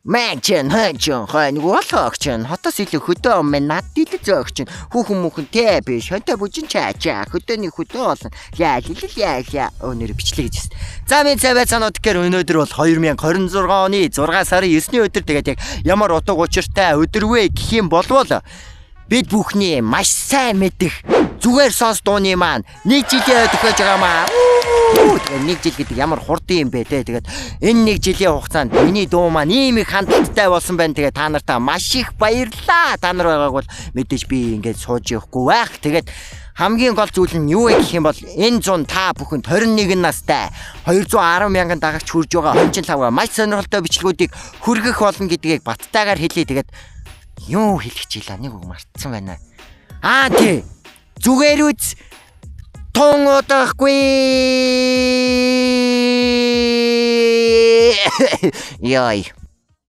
Мэн чин хэн чин хэн болохог чин хотоос илүү хөдөө мэн над илүү зөөх чин хүүхэн мөхөн тэ биш хонтой бүжин чаачаа хөдөөний хөдөө болно ля ли ли ля ля өнөр бичлэг гэж байна. За минь сайн байцгаана уу, тэгэхээр өнөөдөр бол 2026 оны 6 сарын 9-ний өдөр. Тэгээд яг ямар утга учиртай өдөр вэ гэх юм болвол бид бүхний маш сайн мэдэх "Зүгээр сонс" дууны маань нэг жилээ төхөөж байгаа маа. Тэгээд нэг жил гэдэг ямар хурдан юм бэ те. Тэгээд энэ нэг жилийн хугацаанд миний дуу маань ийм их хандалттай болсон байна. Тэгээд та нартаа маш их баярлалаа. Та нар байгааг бол мэдээж би ингээд сууж явахгүй байх. Тэгээд хамгийн гол зүйл нь юу вэ гэх юм бол энэ зун та бүхэнд 21 настай 210 мянган дагагч хүрж байгаа хончин лавга маш сонирхолтой бичлэгүүдийг хүргэх болно гэдгийг баттайгаар хэлье. Тэгээд юу хэлэх чилаа, нэг үг мартсан байна. Аа, тий. Зүгээр үз, тун удахгүй. Яй.